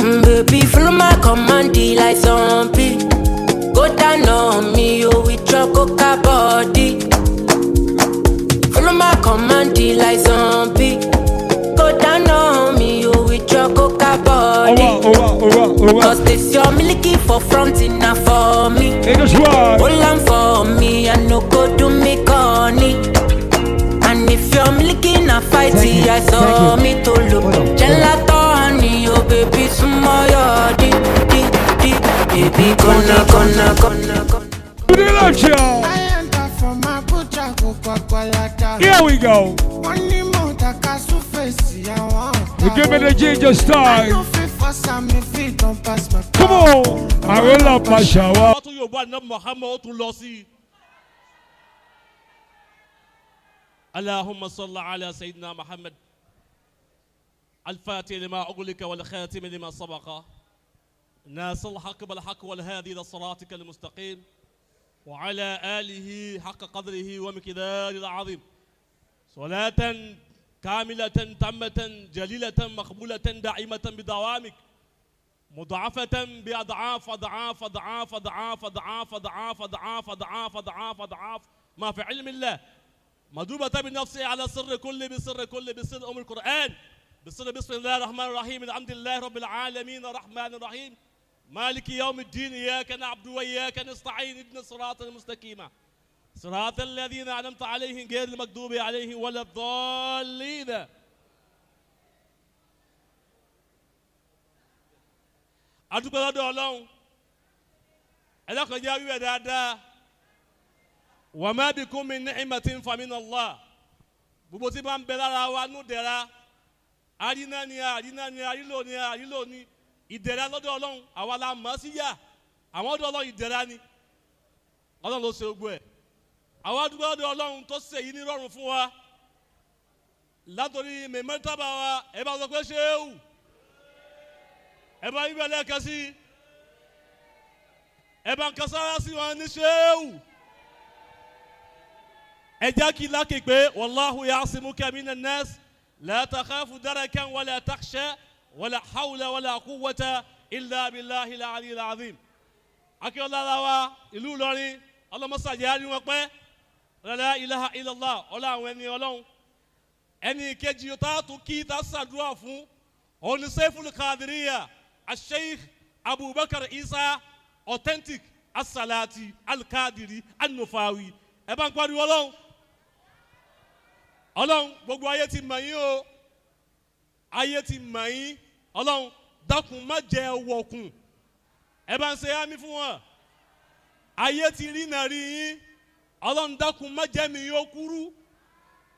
Baby, follow my command like zombie. Go down on me, oh, with your coca body. Follow my command like zombie. Go down on me, oh, with your coca body. Alright, alright, alright, alright. Cause this your milky for front enough for me. It is right. Hold on for me, I no go do me corny. And if you're milky na Thank fighty, you, I saw thank you. me to look. Hold on, hold on. Gelato honey, oh baby, sumo your di di di. Baby, gonna gonna gonna gonna. To the left, y'all. I enter from Abuja go Gwagwalada. Here we go. Wọ́n ní mo dàka súfèsì àwọn ọ̀tá. You give me the ginger I style. no fit force am if it don pass my Come on. I roll up my shower. Wọ́n tún yóò bá ànábì Muhammad ó tún lọ sí i. اللهم صل على سيدنا محمد الفاتح لما أغلق والخاتم لما سبق ناصر الحق بالحق والهادي إلى صراطك المستقيم وعلى آله حق قدره ومقداره العظيم صلاة كاملة تامة جليلة مقبولة دائمة بدوامك مضاعفة بأضعاف أضعاف أضعاف أضعاف أضعاف أضعاف أضعاف أضعاف أضعاف أضعاف ما في علم الله مضروبة بالنفس على سر كل بسر كل بسر أم القرآن بسر بسم الله الرحمن الرحيم الحمد لله رب العالمين الرحمن الرحيم مالك يوم الدين إياك نعبد وإياك نستعين اهدنا الصراط المستقيم صراط الذين أنعمت عليهم غير المغضوب عليهم ولا الضالين. Adúpẹ́ lọ́dọ̀ Ọlọ́run ẹlẹ́kọ̀ọ́jẹ́ wíwẹ̀ dáadáa. Wa ma bikum min ni'matin famin Allah. Gbogbo tí bá ń bẹ lára wa nú dẹ̀ra àrínà ni àrínà ni àrílò ni àrílò ni ìdẹ̀ra lọ́dọ̀ Ọlọ́run àwa la mọ̀ ọ́ sí yá àwọn ọ̀dọ̀ Ọlọ́run ìdẹ̀ra ni Ọlọ́run ló ṣe gbogbo ẹ̀. Àwa dúpẹ́ lọ́dọ̀ Ọlọ́run tó ṣe èyí ní rọrùn fún wa látòrí mẹ̀mẹ́tàbà wa. Ẹ bá sọ pé ṣéwù ẹ bá yíwẹ̀ lẹ́ẹ̀kan sí ẹ bá ń kan sára sí wọn ní ṣéwù. Ẹ jẹ́ kí lákè pé wàláhu ya'simuka minan nas la takhafu darakan wala takhsha wala hawla wala quwwata illa billahi al-aliyyil azim. Akíọ́lá ara wa ìlú Ìlọrin ọlọ́mọsàjẹ́ á rí wọn pẹ́ la ilaha illallah ọlá àwọn ẹni Ọlọ́run. Ẹni kejì tá a tún kí tá a ṣàdúrà fún òun ni Seiful Qadiriyya Asheikh Abubakar Isa authentic asalati alkadiri anufawi. Ẹ bá ń pariwo Ọlọ́run. Ọlọ́run gbogbo ayé ti mọ̀ yín o, ayé ti mọ̀ yín. Ọlọ́run dákun má jẹ́ wọ̀kùn. Ẹ bá ń ṣe àmì fún wọn. Ayé ti rí nà rí yín. Ọlọ́run dákun má jẹ́ mi yóò kúrú.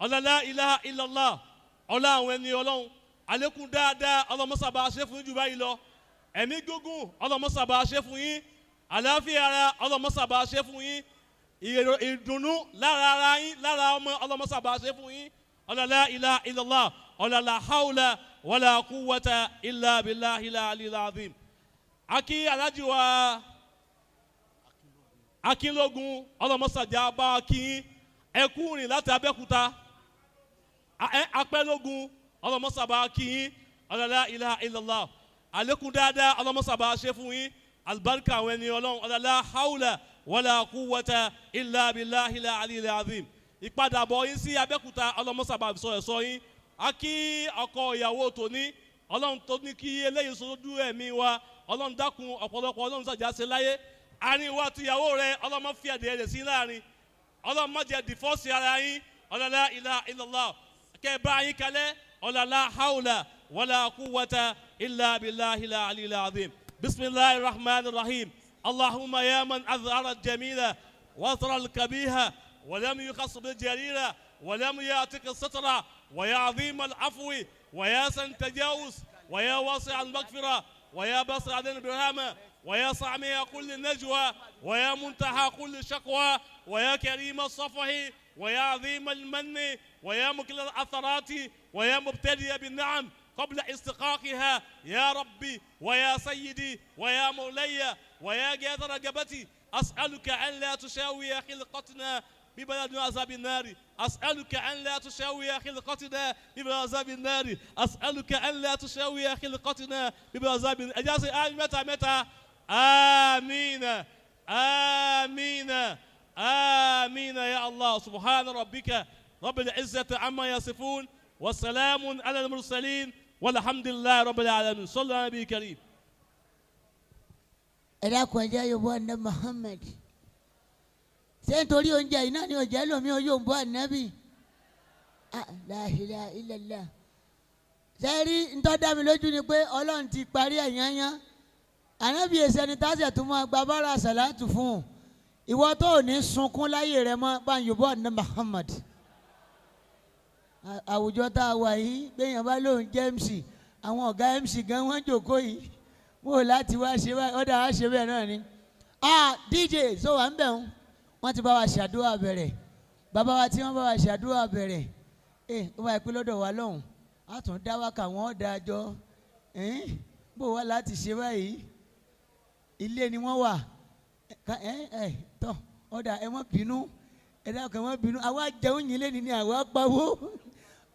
Ọlọ́lá ilaha illallah ọlá àwọn ẹni Ọlọ́run. Àlékún dáadáa ọlọ́mọ́sàbà ṣe fún yín jù báyìí lọ. Ẹ̀mí gígùn ọlọ́mọ́sàbà ṣe fún yín. Àlàáfíà ara ọlọ́mọ́sàbà ṣe fún yín. Ìdùnnú lára ara yín lára ọmọ ọlọ́mọ́sàbà ṣe fún yín. Ọlọ́lá ilaha illallah ọlọ́lá hawla wala quwwata illa billahi al-aliyyil azim. Akí alájí wa Akínlógún ọlọ́mọ́sàjà bá kí yín. Ẹkú rìn láti Abẹ́òkúta. Apẹ́lógún ọlọ́mọ́sàbà kí yín. Ọlọ́lá ilaha illallah àlékún dáadáa ọlọ́mọ́sàbà ṣe fún yín. Alibarika àwọn ẹni Ọlọ́run. Ọlọ́lá hawla wala quwwata illa billahi al-aliyyil azim. Ìpadàbọ̀ yín sí Abẹ́òkúta ọlọ́mọ́sàbà sọ ẹ̀ sọ yín. Akí ọkọ ìyàwó tòní Ọlọ́run tó ní kí eléyìí sojú ẹ̀mí wa. Ọlọ́run dákun ọ̀pọ̀lọpọ̀ Ọlọ́run sàjà ṣe láyé àárín wa àti ìyàwó rẹ. Ọlọ́mọ fi ẹ̀dẹ̀ rẹ̀ sí láàrin. Ọlọ́run má jẹ́ dìfọ́sì ara yín. Ọlọ́lá ilaha illallah kẹ́ bá yín kalẹ̀. Ọlọ́lá hawla wala quwwata illa billahi al-aliyyil azim. Bismillahir rahmanir rahim. Allahumma ya man azhara al-jamila wa azhara al-kabiha wa lam yukhas bil jarira wa lam yatik as-sitra wa ya azim al-afwi wa ya san tajawuz wa ya wasi' al-maghfira wa ya basi' al-birhama ويا سامع كل نجوى ويا منتهى كل شكوى ويا كريم الصفح ويا عظيم المن ويا مكل العثرات ويا مبتدئ بالنعم قبل استحقاقها يا ربي ويا سيدي ويا مولاي ويا جاد رقبتي أسألك أن لا تشاوي خلقتنا ببلد عذاب النار. أسألك أن لا تشوي خلقتنا ببلد النار. أسألك أن لا تشوي خلقتنا ببلد النار. متى متى. آمين آمين آمين يا الله. سبحان ربك رب العزة عما يصفون والسلام على المرسلين والحمد لله رب العالمين. صلى على النبي الكريم. Ẹ dákun, ẹ jẹ́ Yorùbá ní Muhammad. Ṣé nítorí oúnjẹ yìí náà ni ọjà lómi Yorùbá ànábì? La ilaha illallah. Ṣé rí ntọ́ dá mi lójú ni pé Ọlọ́run ti parí ẹ̀ yányán. Ànábì èsì ẹni tásẹ̀ tó máa gba bára sàlátù fún un. Ìwọ tó ò ní sunkún láyé rẹ mọ́ bá Yorùbá ní Muhammad. Àwùjọ tá a wà yìí, gbẹ̀yìn bá lóun jẹ́ MC, àwọn ọ̀gá MC gan wọ́n jòkó yìí, wọ́n ò láti wá ṣe báyìí, ọ̀dà wá ṣe bẹ́ẹ̀ náà ni. DJ so wà ń bẹ̀ ń wọ́n ti bá wa ṣàdúrà bẹ̀rẹ̀. Bàbá wa tí wọ́n bá wa ṣàdúrà bẹ̀rẹ̀, ẹ ó bá yẹ pé lọ́dọ̀ wa lọ́hùn á tún dá wákà wọ́n dá a jọ bó wá láti ṣe báyìí. Ilé ni wọ́n wà ẹ tọ́ ọ̀dà, ẹ má bínú, ẹ dákun, ẹ má bínú. Àwa jẹun yìí lé ní ni àwa pawó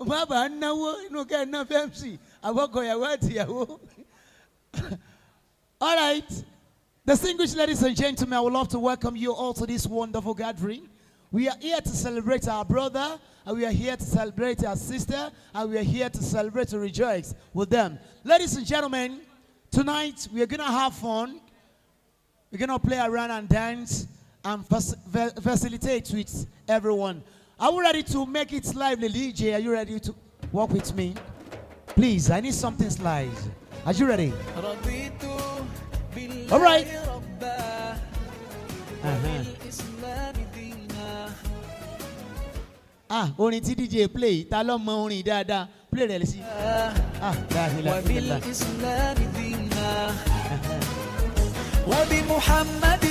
bàbá náwó inú kẹ́ ẹ̀ náà fẹ́ǹsì àbọ̀kọ̀yàwó àtìyàwó. All right. Distinguished ladies and gentlemen, I would love to welcome you all to this wonderful gathering. We are here to celebrate our brother, and we are here to celebrate our sister, and we are here to celebrate, to rejoice with them. Ladies and gentlemen, tonight we are going to have fun. We're going to play around and dance and facilitate with everyone. Are we ready to make it lively? DJ, are you ready to work with me? Please, I need something slide. Are you ready? All right. Uh-huh. Ah, orin tí DJ play, ta ló mọ orin dáadáa? Play rẹ̀ sí. Ah, la ilaha illallah. وبالإسلام دينا وبمحمد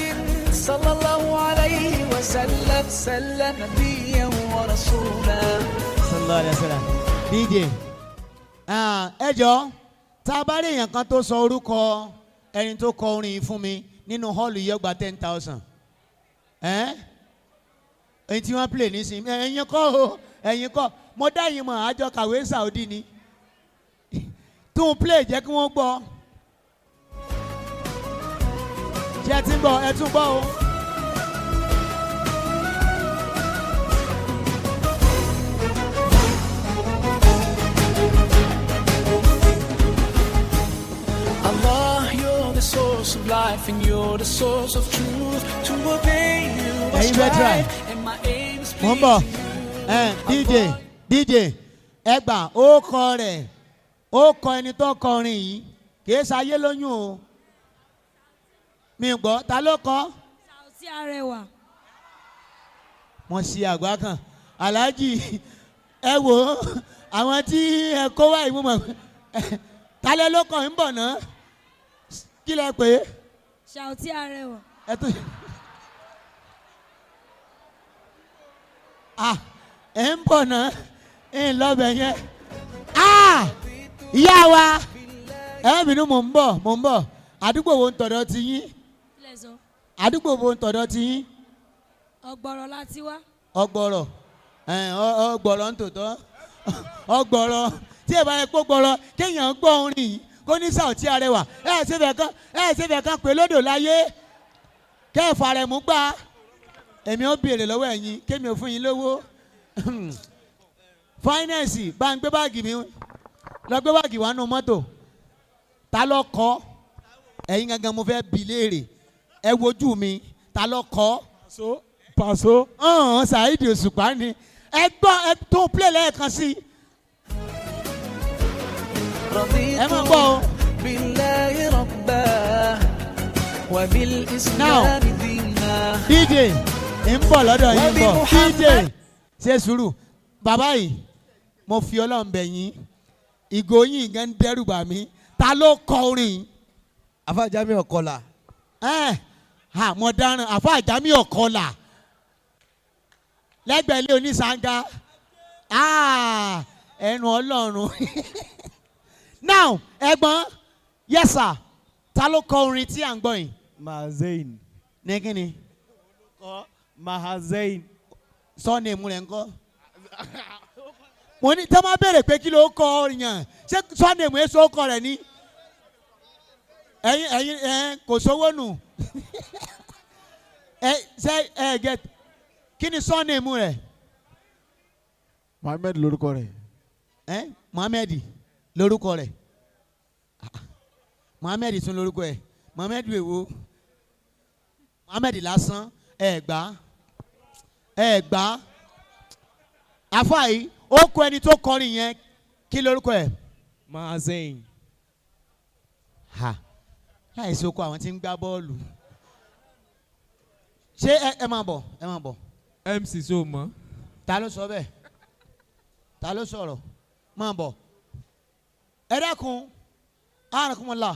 صلى الله عليه وسلم سلم نبيا ورسولا. Sallallahu alayhi wa sallam. DJ, ah, ẹ jọ, tá a bá rí èèyàn kan tó sọ orúkọ ẹni tó kọ orin yìí fún mi nínú hall yìí, ó gba 10,000. Ẹ̀yin tí wọ́n play nísìnyí, ẹ̀yin kọ́ o, ẹ̀yin kọ́. Mo dá yín mọ̀, àjọ kàwé Saudi ni. Tún play, jẹ́ kí wọ́n gbọ́. Ṣé ẹ ti ń gbọ́? Ẹ tún gbọ́ o. Allah, you're the source of life and you're the source of truth. To obey you, I Ẹ̀yin fẹ́ try. strive, and my aim is Mo ń bọ̀. pleasing you. Ẹ DJ, DJ, ẹ gbà ó kọ rẹ̀, ó kọ ẹni tó kọrin yìí, kìí ṣayé lóyún o. Mi gbọ́, ta ló kọ? Saoty Arẹwà. Wọ́n ṣe àgbá kan. Aláàjì, ẹ wò ó, àwọn tí ẹ kó wá ìmú mọ̀, talẹ́ ló kọ ń bọ̀ náà? Kí lẹ pè é? Saoty Arẹwà. Ẹ tún ah, ẹ ń bọ̀ náà, ẹ ń lọ́bẹ̀ yẹn. Ah, ìyá wa, ẹ bínú, mò ń bọ̀, mò ń bọ̀. Àdúgbò wo ń tọ̀dọ̀ ti yín? Kílẹ̀ sọ. Àdúgbò wo ń tọ̀dọ̀ ti yín? Ọgbọ̀rọ̀ láti wá. Ọgbọ̀rọ̀, ọgbọ̀rọ̀ ń tòótọ́. Ọgbọ̀rọ̀ tí ẹ bá yẹ kó gbọ̀rọ̀ kéèyàn gbọ́ orin yìí kó ní Saoty Arẹwà. Ẹ ṣe fẹ́ kán, ẹ ṣe fẹ́ kán pé lódò láyé kẹ́ẹ̀fà rẹ̀ mú gbà. Èmi ó béèrè lọ́wọ́ ẹ̀yin kémi ò fún yín lówó. Finance, bá ń gbé báàgì mi lọ, gbé báàgì wà nù mọ́tò. Ta ló kọ́? Ẹ̀yin gangan mo fẹ́ bi léèrè. Ẹ wojú mi, ta ló kọ́? Paso, Paso. Ọ̀hún, Saheed Òṣùpá ni. Ẹ gbọ́, ẹ tún play lẹ́ẹ̀kan sí i. رضيت ẹ máa gbọ́ o. بالله ربا وبالإسلام دينا. DJ, ń bọ̀ lọ́dọ̀ yín, ń bọ̀. DJ, ṣe sùúrù. Bàbá yìí, mo fi Ọlọ́run bẹ̀ yín, ìgò yín gan ń dẹ́rù bà mí. Ta ló kọ orin yìí? Afa Jamiu Ọkọlà. Ẹ ha, mo dáràn. Àfa Jamiu Ọkọlà lẹ́gbẹ̀ẹ́ ilé onísàngá. Ah, ẹnu Ọlọ́run. Now, ẹ̀gbọ́n, yes sir, ta ló kọ orin tí à ń gbọ́ yìí? Mahazein. Ní kíni? Kọ Mahazein. Surname rẹ̀ ńkọ́? Mo ní tẹ́ máa béèrè pé kí ló kọ yàn, ṣé surname ẹ̀ sọ kọ rẹ̀ ni? Ẹ̀yin ẹ̀ kò sówó nù. Ẹ ṣe ẹ get kí ni surname rẹ̀? Mohammed lórúkọ rẹ̀. Ẹ Mohammed lórúkọ rẹ̀. Mohammed tún lórúkọ ẹ̀. Mohammed èwo? Mohammed lásán. Ẹ gbà, ẹ gbà. Àfáà yìí ó kọ ẹni tó kọrin yẹn, kí lórúkọ ẹ̀? Mahazein. Ha, láì soko àwọn tí ń gbá bọ́ọ̀lù. Ṣé ẹ máa bọ̀, ẹ máa bọ̀. MC so mọ. Ta ló sọ bẹ́ẹ̀? Ta ló sọ̀rọ̀? Máa bọ̀. Ẹ dákun, àrùnkùnmọ̀lá.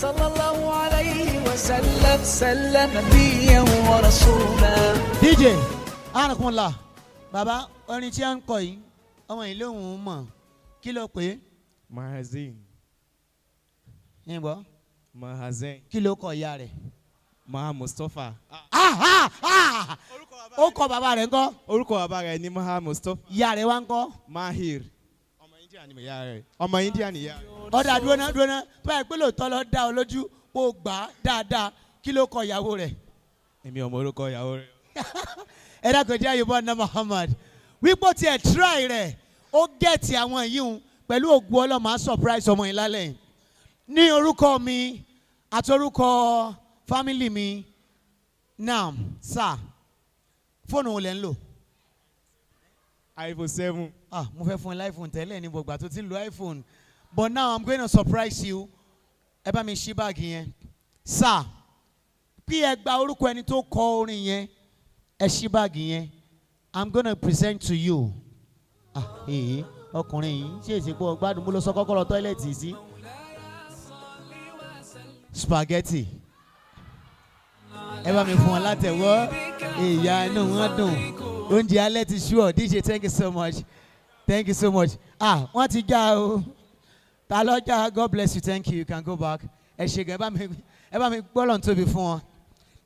صلى الله عليه وسلم سلم نبيا ورسولا. DJ, àrùnkùnmọ̀lá. Bàbá, orin tí a ń kọ yìí, ọmọ yìí lóhùn ún mọ̀, kí ló pé? Mahazein. Ń gbọ́. Mahazein. Kí ló kọ ìyá rẹ̀? Maha Mustapha. Ah, ah, ah! Ó kọ bàbá rẹ̀ ńkọ́? Orúkọ bàbá rẹ̀ ni Maha Mustapha. Ìyá rẹ̀ wá ńkọ́? Mahir. Ọmọ India ni ìyá rẹ̀. Ọmọ India ni ìyá rẹ̀. Ọ̀dà, dúróná dúróná. Tó báyìí pé lóòótọ́ lọ dá ọ lójú kó o gbà á dáadáa, kí ló kọ ìyàwó rẹ̀? Èmi ò mọ orúkọ ìyàwó rẹ̀. Ẹ dákun, jẹ́ àyùbọ̀ ní Muhammad wípé ó tiẹ̀ try rẹ̀, ó get àwọn yìí ń pẹ̀lú ògùn ọlọ́mọ á surprise ọmọ yìí lálẹ́ yìí. Ní orúkọ mi àti orúkọ family mi. Now sir, fóònù wo lẹ́ ń lò? iPhone 7. Ah, mo fẹ́ fún ẹ iPhone tẹ́lẹ̀ ní gbogbo àti tí ń lo iPhone, but now I'm going to surprise you. Ẹ bá mi ṣí báàgì yẹn, sir, bí ẹ gba orúkọ ẹni tó kọ orin yẹn. Ẹ ṣí báàgì yẹn. I'm gonna present to you. Ah, èyí ọkùnrin yìí ṣe é ṣe pé ọgbádùn mo lọ sọ kọ́kọ́rọ́ toilet sí spaghetti. Ẹ bá mi fún wọn látẹ̀wọ́. Ìyá, inú wọn dùn, oúnjẹ alẹ́ ti ṣú ọ. DJ, thank you so much, thank you so much. Ah, wọ́n ti já o. Ta ló já? God bless you, thank you, you can go back. Ẹ ṣe gan. Ẹ bá mi gbọ́dọ̀ tóbi fún wọn.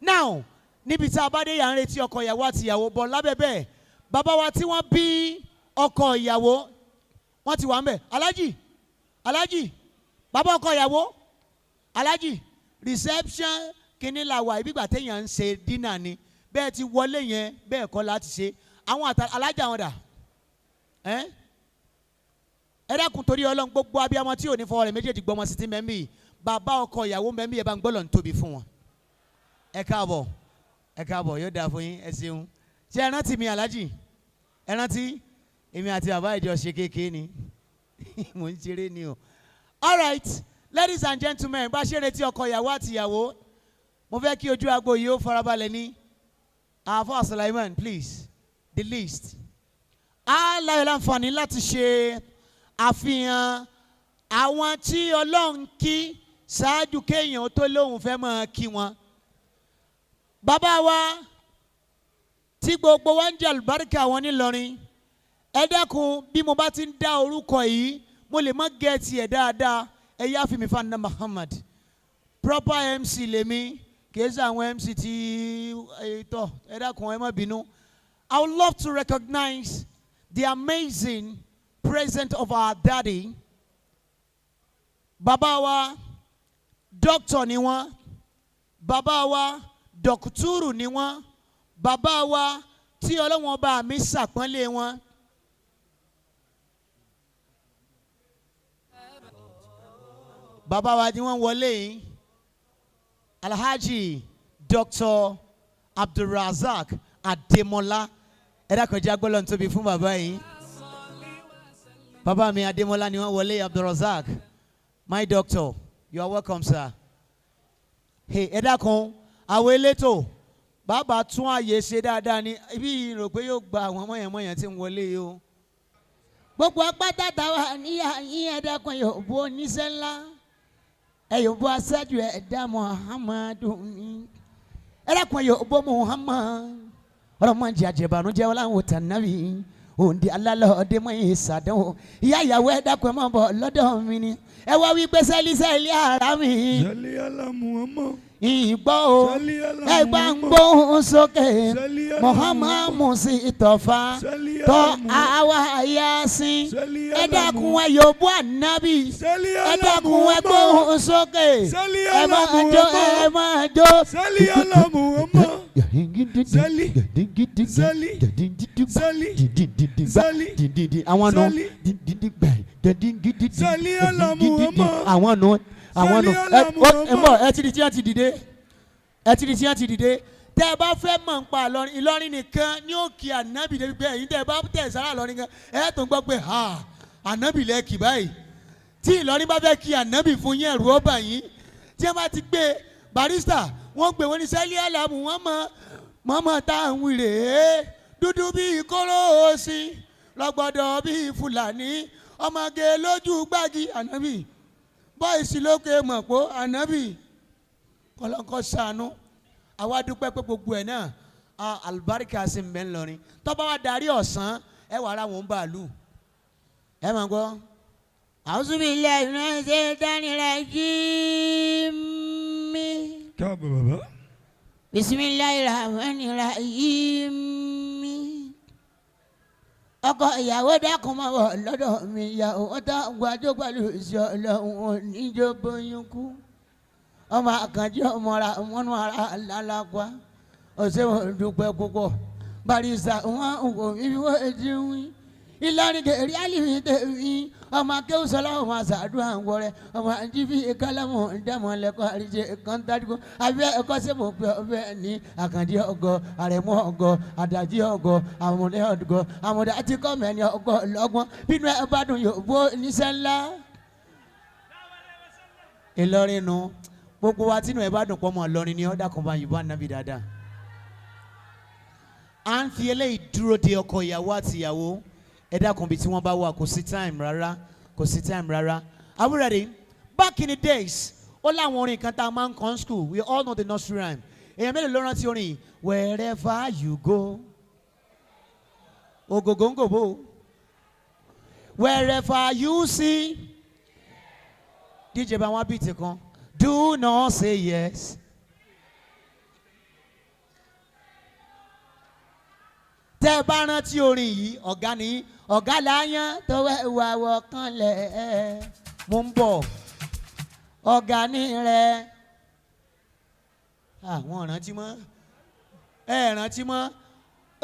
Now, níbi tí a bá dé, yà ń retí ọkọ ìyàwó àti ìyàwó bọ̀. Lábẹ́ bẹ́ẹ̀, bàbá wa tí wọ́n bí ọkọ ìyàwó, wọ́n ti wà ń bẹ̀. Alájì, alájì, bàbá ọkọ ìyàwó, alájì, reception kínní la wà. Ibi ìgbà téèyàn ń ṣe dinner ni bẹ́ẹ̀ ti wọlé yẹn, bẹ́ẹ̀ kọ́ láti ṣe àwọn àtà alájà wọn dà. Ẹ́ ẹ dákun, torí Ọlọ́run, gbogbo abiyamọ tí ò ní fọwọ́ rẹ̀ méjèèjì gbọmọ sí ti mẹ́mí. Bàbá ọkọ ìyàwó mẹ́mí, ẹ bá ń gbọ́dọ̀ ń tóbi fún wọn. Ẹ káàbọ̀, ẹ káàbọ̀, yóò dáa fún yín. Ẹ ṣeun. Ṣé ẹ rántí mi, alájì? Ẹ rántí èmi àti bàbá ìjọ ṣe kékeré ni, mò ń ṣeré ni o. All right, ladies and gentlemen, bá ṣe retí ọkọ ìyàwó àti ìyàwó, mo fẹ́ kí ojú agbo yìí ó farabalẹ̀ ní. Àfọ Sulaiman, please, the list. Á láyọ̀ láǹfààní láti ṣe àfihàn àwọn tí Ọlọ́run kí ṣáájú kéèyàn tó lóun fẹ́ máa kí wọn. Bàbá wa tí gbogbo wa ń jẹ àlùbáríkà wọn nílọrin, ẹ dákun, bí mo bá ti ń dá orúkọ yìí, mo lè má get ẹ̀ dáadáa, ẹ yá fi mi fa Muhammad. Proper MC lèmi, kìí ṣe àwọn MC tí ètò. Ẹ dákun, ẹ má bínú. I would love to recognize the amazing presence of our daddy. Bàbá wa, doctor ni wọ́n. Bàbá wa, dọ̀kútùrù ni wọ́n. Bàbá wa tí Ọlọ́wọ́n bá mi ṣàpọ́nlé wọn. Bàbá wa tí wọ́n wọlé yìí, Alhaji Dr. Abdulrazak Ademola. Ẹ dákun, jẹ́ agbọ́lọ̀ tóbi fún bàbá yìí. Bàbá mi Ademola ni wọ́n wọlé, Abdulrazak, my doctor, you are welcome, sir. Hey, ẹ dákun, àwọn elétò, bàbá tún àyè ṣe dáadáa ni. Ibi yìí rò pé yóò gba àwọn mọ̀yànmọ̀yàn tí ń wọlé yìí o. Gbogbo apáta táwa níyà yín, ẹ dákun, yóò bó oníṣẹ́ ńlá, ẹ yóò bó aṣáájú ẹ̀dá Muhammadu ní. Ẹ dákun, yóò bó Muhammad ọlọmọdé àjẹbànújẹ́ ọláwọ tànàbí òǹdí alálọ́ọ̀dẹ mọ́ ìsàdánwò. Ìyá ìyàwó, ẹ dákun, ẹ má bọ̀ lọ́dọ̀ mi ni. Ẹ wá wí pé sẹ́lí sẹ́lí ara mi. Sẹ́lí ala Muhammad. Ìgbọ́ o, ẹgbà ń gbóhùn sókè. Muhammad Musitọfa tọ́ àwa Yasin. Ẹ dákun, ẹ yòbó ànábì. Ẹ dákun, ẹ gbóhùn sókè. Ẹ máa jó, ẹ máa jó. Sẹ́lí alamu ọmọ. Sẹ́lí. Sẹ́lí. Sẹ́lí. Sẹ́lí. Àwọn nù. Sẹ́lí alamu ọmọ. Àwọn nù, àwọn nù. Sẹ́lí Ẹ alamu ẹ bọ̀, ẹ ti di tí wọ́n ti dìde, ẹ ti di tí wọ́n ti dìde. Tẹ́ ẹ bá fẹ́ mọ̀ nípa Ìlọrin, Ìlọrin nìkan ní òkè ànábì débi pé ẹ̀yin tẹ́ ẹ bá tẹ̀ sára Ìlọrin gan, ẹ tó ń gbọ́ pé ha, ànábì lẹ́ kì báyìí. Tí Ìlọrin bá fẹ́ kí ànábì fún yín, ẹ̀rù ọba yín. Tí wọ́n bá ti gbé barista, wọ́n gbé wọn ní sẹ́lí àlàmù, wọ́n mọ̀ mọ́mọ́ tá à ń wí rèé. Dúdú bíi kóró òsì, lọ́gbọ́dọ̀ bíi Fúlàní, ọmọge lójú gbági, ànábì bọ́ìsì lókè mọ̀pó, ànábì kọlọ́nkọ́ sànú. Àwa dúpẹ́ pé gbogbo ẹ̀ náà, àlùbáríkà sì ń bẹ ńlọrin. Tọ́ba wa darí ọ̀sán, ẹ wà ara wọn ń bàálù, ẹ máa gbọ́. A'udhu billahi minash shaitani rajim. Káàbọ̀ bàbá. Bismillahir rahmanir rahim. Ọkọ ìyàwó, dákun, máa wọ̀ lọ́dọ̀ mi. Ìyàwó tá gbàjọ́ pẹ̀lú ìṣọ́ Ọlọ́run, oníjó bóyún kú. Ọmọ àkànjí, ọmọ ra mọ́nú ara lálápá. Ọ̀sẹ̀ wọn dúpẹ́ púpọ̀. Barisa wọn wò mí bí wọ́n ti ń wí. Ìlọrin kèrè àlìmí tèmi. Ọmọ akéwùsọ̀lá, ọmọ àṣàdúrà ń wọrẹ. Ọmọ àjíbí kálámù dámọ̀lẹ́kọ̀ àríṣe kọ́ńtàdúgbò. Abẹ́ ẹ̀kọ́ sẹ́ mo pẹ́ ọbẹ̀ ní àkànjí ọgọ, àrẹ̀mú ọgọ, àdàjí ọgọ, àmúdé ọgọ, àmúdé àti kọ́mẹ̀ni ọgọ lọ́gbọ́n. Bínú ẹ bá dùn, yóò bó níṣẹ́ ńlá. Ìlọrin nu gbogbo wa, tínú ẹ bá dùn pọ̀ mọ́ Ìlọrin ni ọ́ dàkún bá yìí bá nàbì dáadáa. À ń fi eléyìí dúró de ọkọ ìyàwó àti ìyàwó. Ẹ dákun, bí tí wọ́n bá wà, kò sí time rárá, kò sí time rárá. Are we ready? Back in the days, ó láwọn orin kan tá a máa ń kọ́ school. We all know the nursery rhyme. Èèyàn mélòó ló rántí orin yìí? Wherever you go, ògògóńgòbó, wherever you see, DJ bá wọn beat kan, do not say yes. Tẹ́ ẹ bá rántí orin yìí, ọ̀gá ni ọ̀gá láyán tó wẹ̀ wà wọ̀ kan lẹ̀. Mo ń bọ̀, ọ̀gá ní rẹ̀. Àwọn rántí mọ́, ẹ rántí mọ́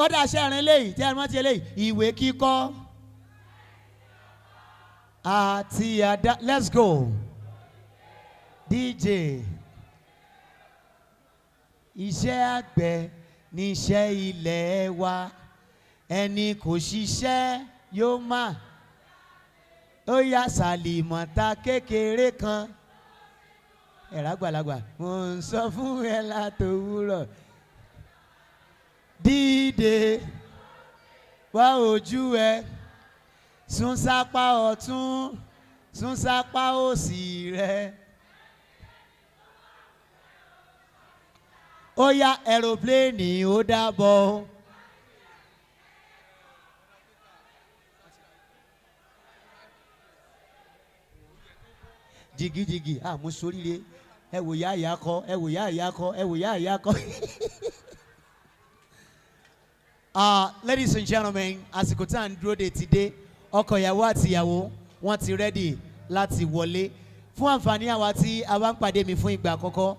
ọ̀dà sẹ́rin eléyìí. Tẹ́ ẹ rántí eléyìí, ìwé kíkọ́ àti àdá. Let's go, DJ. Iṣẹ́ àgbẹ̀ níṣẹ́ ilẹ̀ wa, ẹni kò ṣiṣẹ́ yóò má ó yá sàlìmọ̀ta kékeré kan. Ẹ̀rọ àgbàlagbà, mo ń sọ fún ẹ látòwúrọ̀. Dídé wá ojú ẹ, sún sápá ọ̀tún, sún sápá òsì rẹ. Ó yá, aeroplane, ó dàbọ̀. Jigijigi àmúsoríire, ẹ wò yá ìyá kọ, ẹ wò yá ìyá kọ, ẹ wò yá ìyá kọ. Ladies and gentlemen, àsìkò tá à ń dúró de ti dé. Ọkọ ìyàwó àti ìyàwó, wọ́n ti ready láti wọlé. Fún àǹfààní àwa tí a bá ń pàdé mi fún ìgbà àkọ́kọ́,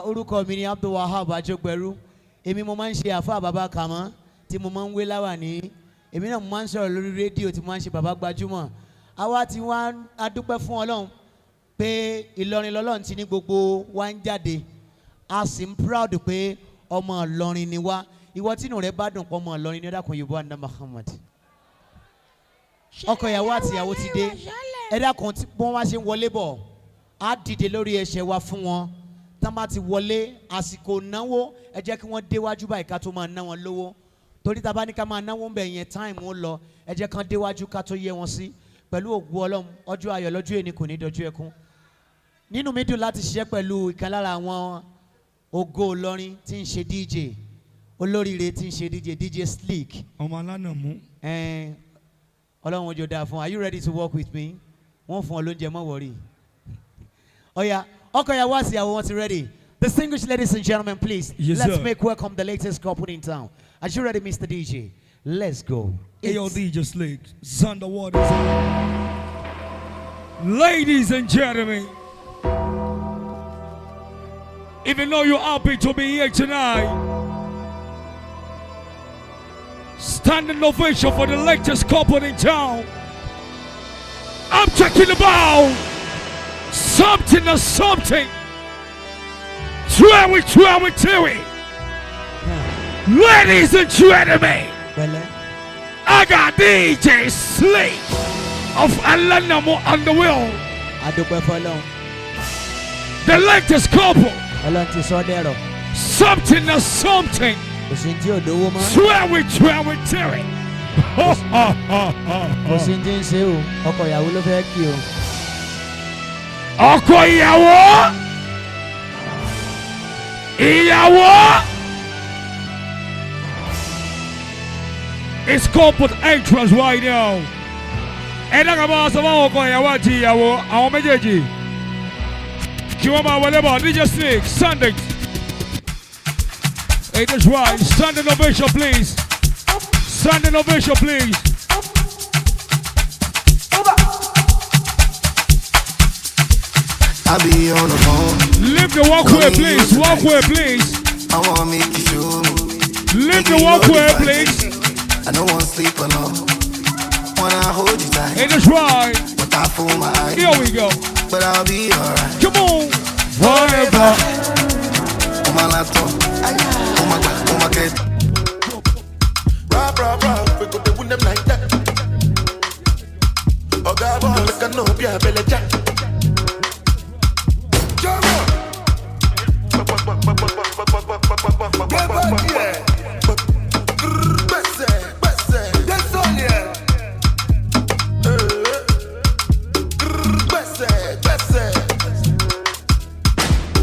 orúkọ mi ni Abdulwahab Ajogberu. Èmi mo máa ń ṣe àfa bàbá kàmọ́ tí mo máa ń wé láwàní. Èmi náà mo máa ń sọ̀rọ̀ lórí rédíò tí mo máa ń ṣe bàbá gbajúmọ̀. Àwa tí wọ́n á dúpẹ́ fún Ọlọ́run pé Ìlọrin lọ́lọ́run ti ní gbogbo wa ń jáde. A sì ń proud pé ọmọ Ìlọrin ni wá. Ìwọ tínú rẹ bá dùn pọ̀ ọmọ Ìlọrin ní, ọ̀dàkùn Yorùbá ní Muhammad. Ọkọ ìyàwó àti ìyàwó ti dé. Ẹ dákun, tí wọ́n wá ṣe ń wọlé bọ̀, á dìde lórí ẹsẹ̀ wa fún wọn. Tán bá ti wọlé, àsìkò náwó, ẹ jẹ́ kí wọ́n déwájú báyìí ká tó máa ná wọn lówó, torí tá a bá ní ká máa náwó ń bẹ̀ yẹn, time ó lọ. Ẹ jẹ́ kán déwájú ká tó yẹ wọn sí. Pẹ̀lú ògùn Ọlọ́run, ọjọ́ ayọ̀ lọ́jọ́ èní kò ní dọjú ẹkún. Nínú mi dùn láti ṣiṣẹ́ pẹ̀lú ìkan lára àwọn ògo Ìlọrin tí ń ṣe DJ, olóríire tí ń ṣe DJ, DJ Slick. Ọmọ alánàmú. Ẹn, Ọlọ́run ojú dáa fún. Are you ready to work with me? Wọ́n fún ọ lóúnjẹ, mọ́ wọ̀rí. Ọ̀ya, ọkọ ìyàwó àti ìyàwó, wọn ti ready. Distinguished ladies and gentlemen, please, Yes, let's sir. make welcome the latest couple in town. Are you ready, Mr. DJ? Let's go. Ayo, DJ Slick, Xander Waters. Ladies and gentlemen, even though you're happy to be here tonight, standing ovation for the latest couple in town. I'm talking about something or something. Try it, try it, try it. Ladies and gentlemen, Pẹ̀lẹ́. I got DJ Slick of Alanamo on the wheel. Adúpẹ́ fọlọ́run. The latest couple. Ọlọ́run ti sọ dẹ̀rọ̀. Something or something. Kò sí tí ò dówó mọ́. Swear we, swear we, tear it. Kò sí tí ń ṣe o. Ọkọ ìyàwó ló fẹ́ kí o. Ọkọ ìyàwó. Ìyàwó. It's corporate entrance right now. Ẹ dákàá bá wa sọ fún ọkọ ìyàwó àti ìyàwó àwọn méjèèjì. Kí wọ́n máa wọlé bọ̀ DJ Slick Sunday. Hey, that's right. Standing ovation, please. Standing ovation, please. I be on the phone. Leave the walkway, please. Walkway, please. I wanna make you show me. Leave the walkway, please. I don't wanna sleep alone. Wanna hold you tight. Hey, that's right. But I fool my eyes. Here we go. But I'll be alright. Come on. Forever. On my laptop. On my back, on my head. Rah, rah, rah, we go to win them like that. Oga boy, make a no be a belly jack.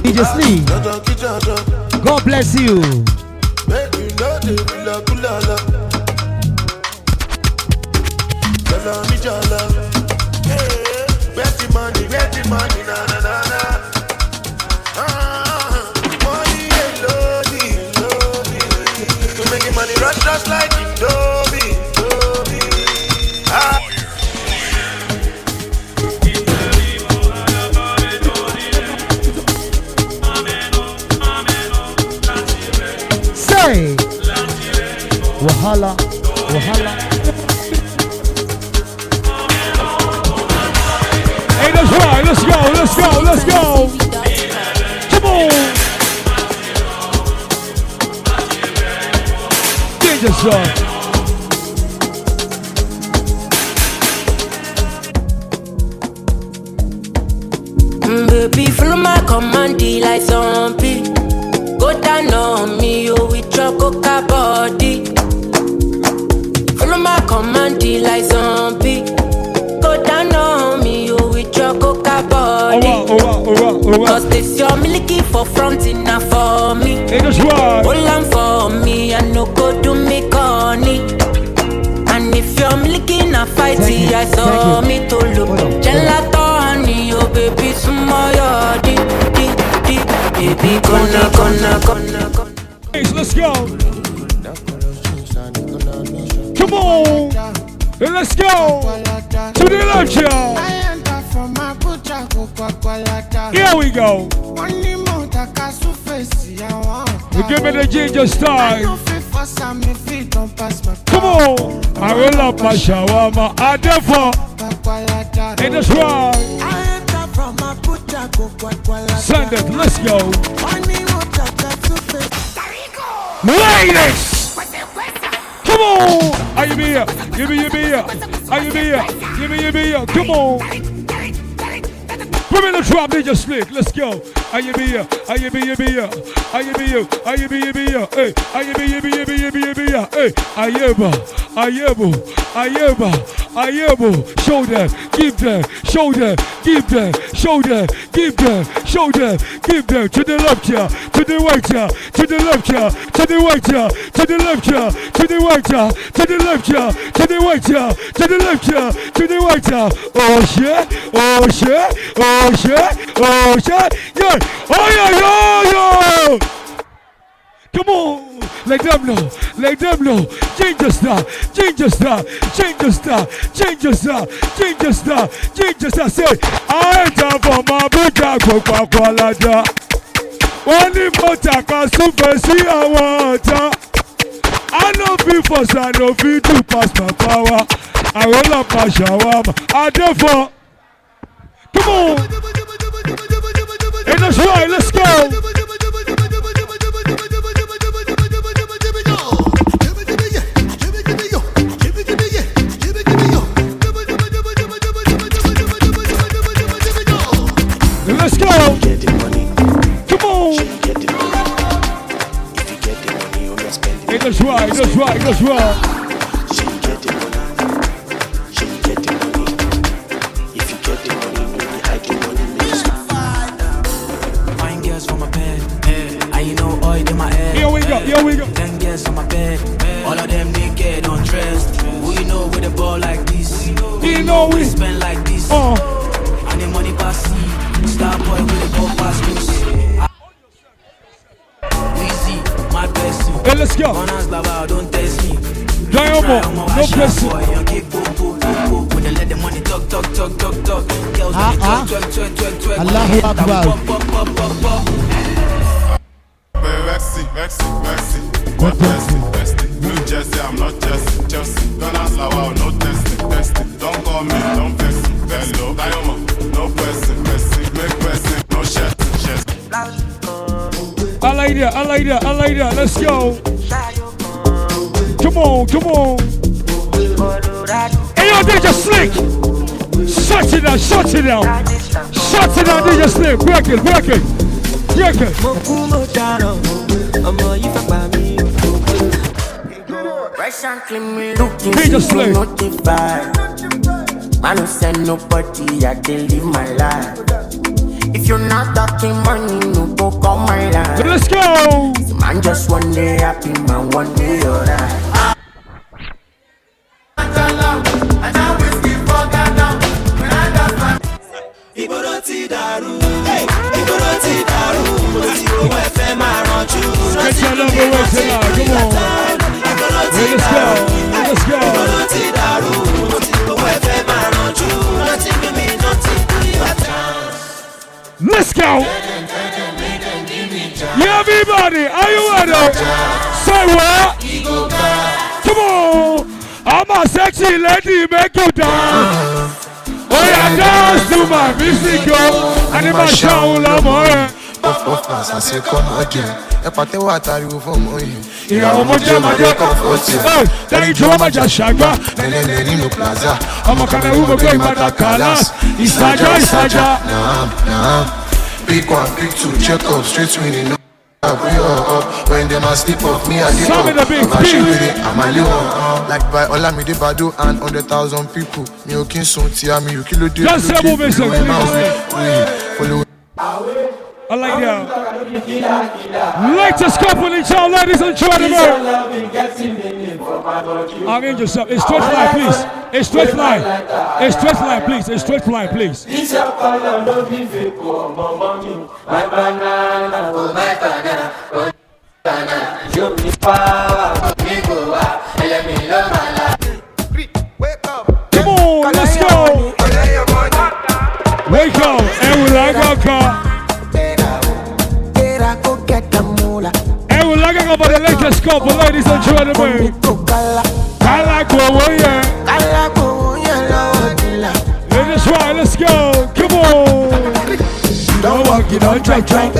DJ Slick, God bless you. Make you know the kula kula la. Jala mi jala. Hey, where's the money? Where's the money? Na na na na. Ah, money alone, alone. To make money rush, rush like Indomie, Indomie. Ah. Say, Wahala, Wahala. Hey, that's right. Let's go. Let's go. Let's go. Come on. DJ Slick. Baby, follow my command, like zombie. Go down on me, oh, with your coca body. Follow my command, like zombie. Go down on me, oh, with your coca body. Cause this your milky for front enough for me. It is right. Hold on for me, I no go do me corny. And if you're milky na fighty, I saw me to look. Gelato honey, oh baby, sumo your di di di. Baby, gonna gonna gonna gonna. Let's go. Come on. Let's go. To the left, y'all. Here we go. You give me the ginger style. Come on. I roll up my shawarma. I therefore. In this right. Send it. Let's go. Ladies. Come on. Are you here? Give me, give me, are you here? Give me, give me, come on. Put me in the drop, DJ Slick. Let's go. Are you here? Are you here? Are you here? Are you here? Hey, are you here? Here? Hey, Ayeba, Ayebo, Ayeba, Ayebo, show them, give them, show them, give them, show them, give them, show them, give them. To the left here, to the right here, to the left here, to the right here, to the left here, to the right here, to the left here, to the right here, to the left here, to the right here. Oh shit, oh shit, oh shit, oh shit, yeah, oh yeah, yo, yo. Come on, let them know, let them know. Ginger star, ginger star, ginger star, ginger star, ginger star, ginger star. Say, I enter for my Abuja, Coca-Cola. Wọ́n ní mo tàka súnfẹ̀ sí àwọn ọ̀tá. I no fit force, I no fit do pass my power. I roll up my shawarma. I dey for. Come on. In the shrine, let's go. Let's go. Get the money. Come on. Get the money. If you get the money, you must spend it. It goes right, it goes right, it goes right. She get the money. She get the money. If you get the money, no be hide the money. Make you spend. Fine girls for my bed. I ain't no oil in my head. Here we go, here we go. 10 girls on my bed. All of them naked, undressed. Who you know with a ball like this? Who you know we spend like this? And the money pass. Star boy with the ball pass loose. Easy, my person. Hey, let's go. Gunners lava, don't test me. Diamond, no pressing. Let the money talk, talk, talk, talk, talk. Girls, Ah, twerk, twerk, twerk, twerk. Allahu Akbar. Pop, pop, pop, pop, pop. Vexy, vexy, vexy. What Chelsea, bestie. Blue jersey, I'm not Chelsea, Chelsea. Gunners lava, no testing, testing. Don't call me, don't vex, vex. Hello, Diamond, no pressing, pressing. Make pressing, no shit, shit. I like that, I like that, I like that. Let's go. Come on, come on. Hey, yo, DJ Slick. Shut it down, shut it down. Shut it down, DJ Slick. Break it, break it. Break it. DJ Slick. I don't send nobody, I can live my life. If you're not talking money, no go call my line. Let's go. Man, just one day happy, man, one day alright. Get your love away tonight. Come on. Hey, let's go. Let's go. Let's go. Yeah, everybody, are you ready? Say what? Come on. I'm a sexy lady, make you dance. Oh yeah, dance to my music, yo. And if I show love, Puff àṣẹ kọ́mọ jẹ ẹ pàtẹ́wọ́ àtàríwò fọ́mọ yìí. Ìyàwó mo jẹ́ máa jẹ́ kọ́fọ́tì. Lẹ́yìn tí wọ́n máa jà ṣàgbá. Lẹ́lẹ́lẹ́ nínú plaza. Ọmọ Kàmẹ́rù gbogbo Ìbàdàn kàlás. Ìsàjà ìsàjà. Naam naam. Pick one, pick two, check up, straight winning. No, we all up. When them a sleep off me, I get Some up. of the big I'm a big. with it, I'm a little one. Like by Olamide Bado and 100,000 people. Mi ò kí n sùn tí a mi ò kí ló dé. Just say move it, sir. Follow. I like that. Latest couple in town, ladies and gentlemen. Arrange yourself. It's straight line, please. It's straight line. It's straight line, please. It's straight line, please. This your color no be fake, oh, my money, my banana, oh my banana, oh banana. Show me power, me go up, let me love my life. Come on, let's go. Wake up, and we like our car. And we like our for the latest couple, ladies and gentlemen. I like what we are. Let's try, let's go. Come on. Don't walk, you don't try, try.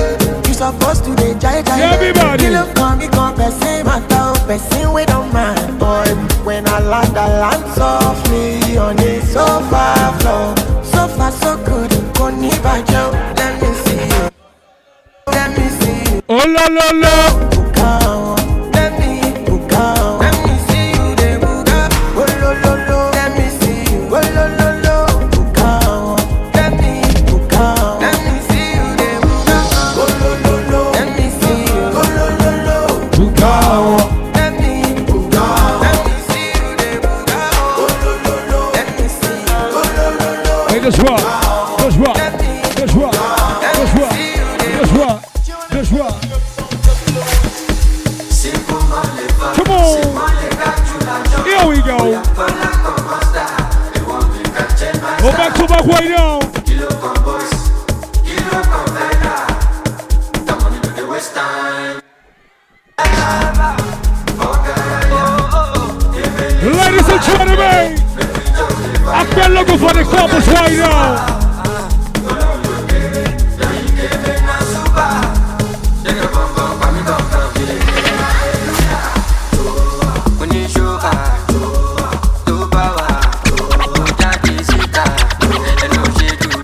You supposed to dey jai jai. Everybody. You look on me, come person matter, person we don't mind. Boy, when I land softly on the sofa floor. So far so good, Koni Bajo. Let me see you. Let me see you. Oh la la la. Let me buka. Let me see you dey buka. Oh lo lo lo. Let me see you. right now. Ladies and gentlemen, I've been looking for the couples right now.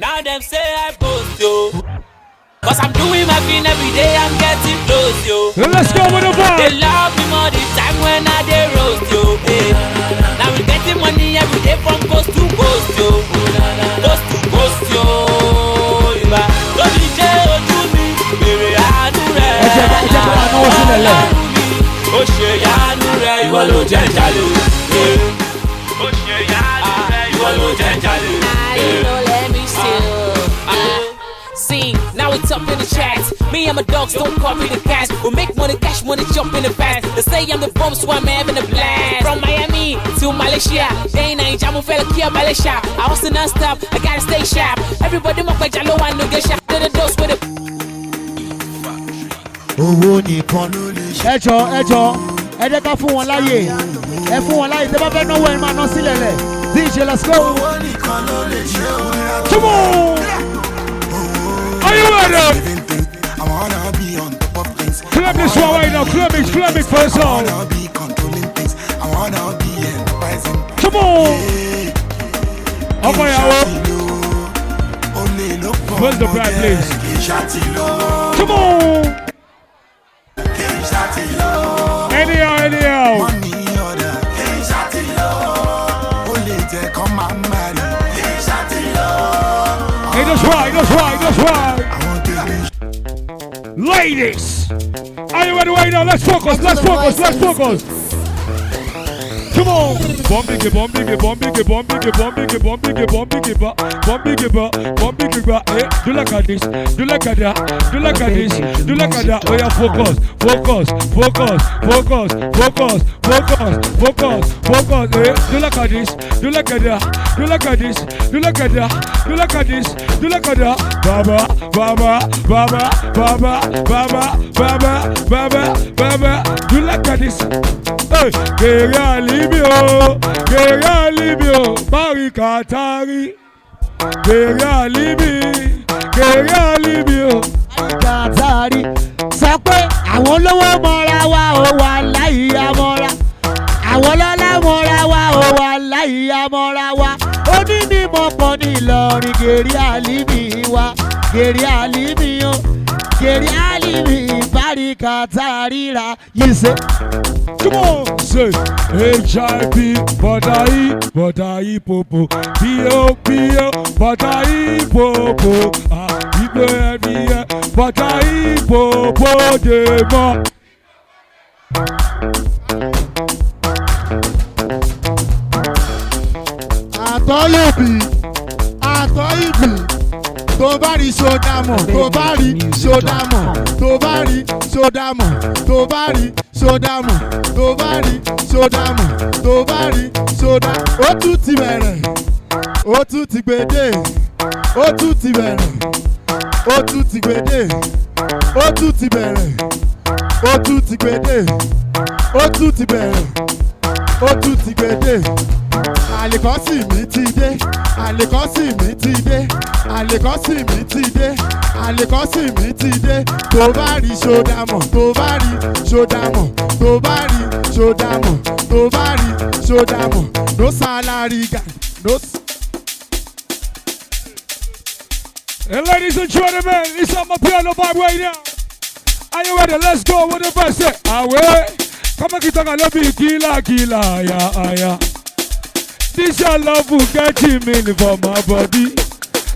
Now them say I boast yo, cause I'm doing my thing every day, I'm getting close yo. Let's go with the vibe. They love me more the time when I dey roast yo. Hey. Now we getting money every day from coast to coast yo, coast to coast yo. Ìbá lórí jẹ́ ojú mi, bèrè àánú rẹ̀. Ẹ jẹ́ kó máa náwó sílẹ̀ lẹ̀. Ó ṣe yanu rẹ̀, ìwọ ló jẹ́ jalè. Ó ṣe yanu rẹ̀, ìwọ ló jẹ́ jalè. You know, let me still see. Now it's up in the chat. Me and my dogs don't copy the cash. We make money, cash money, jump in the fast. They say I'm the bomb, so I'm having a blast. From Miami to Malaysia, they ain't I'm a fella here, Malaysia. I hustle non-stop, I gotta stay sharp. Everybody must play Jalo and no get shot. To the dose with the. Owó nìkan ló lè ṣe. Ẹ jọ̀ọ́, ẹ jọ̀ọ́, ẹ jẹ́ ká fún wọn láyè. Ẹ fún wọn láyè, tẹ́ bá fẹ́ náwó ẹ máa ná sílẹ̀ lẹ̀. DJ, let's go. Owó nìkan ló lè ṣe o. Come on. Are you ready? I wanna be on top of things. Clap this one right now. Clap it for us all. I wanna be controlling things. I wanna be enterprising. Come on. Ọmọ ìyàwó. Where's the bride, please? Come on. Anyhow, anyhow. Hey, that's right, that's right, that's right. Ladies, are you ready right now? Let's focus, let's focus, let's focus. Come on. Bomb biggie, bomb biggie, bomb biggie, bomb biggie, bomb biggie, bomb biggie, bomb biggie, bomb biggie, bomb biggie, eh? Do like a this, do like a that, do like a this, do like a that. Oh yeah, focus, focus, focus, focus, focus, focus, focus, focus. Eh? Do like a this, do like a that, do like a this, do like a that, do like a this, do like a that. Baba, baba, baba, baba, baba, baba, baba, baba. Do like a this. Hey, Kere Alibio, Kere Alibio, Barika Tari. Kere Alibi, Kere Alibio. Kàtàrí sọ pé àwọn olówó mọ́ra wa ò wà láyé mọ́ra. Àwọn ọlọ́lá mọ́ra wa ò wà láyé mọ́ra wa. Onímọ̀ pọ̀ ní Ìlọrin Kere Alimi wa. Kere Alimi o, Kere Alimi Barika Tari ra yìí ṣe. Come on, say HIV, bọ̀dà I popo, P.O. P.O. bọ̀dà I popo, ah, ìgbé ẹni ẹ, bọ̀dà I popo dè mọ́. Àtọ́yìnbí, àtọ́yìnbí, tó bá rí sódà mọ̀, tó bá rí sódà mọ̀, tó bá rí sódà mọ̀, tó bá rí sódà mọ̀, tó bá rí sódà mọ̀, tó bá rí sódà. Ó tún ti bẹ̀rẹ̀, ó tún ti gbèdé, ó tún ti bẹ̀rẹ̀, ó tún ti gbèdé, ó tún ti bẹ̀rẹ̀, ó tún ti gbèdé, ó tún ti bẹ̀rẹ̀, ó tún ti gbèdé. Àlèkọ́sì mi ti dé, àlèkọ́sì mi ti dé, àlèkọ́sì mi ti dé, àlèkọ́sì mi ti dé. Tó bá rí sódà mọ̀, tó bá rí sódà mọ̀, tó bá rí sódà mọ̀, tó bá rí sódà mọ̀, no salary guy, no. And ladies and gentlemen, it's on my piano vibe right now. Are you ready? Let's go with the verse. Awe, come on, kita ka lobi kila kila ya ya. This your love will get me for my body.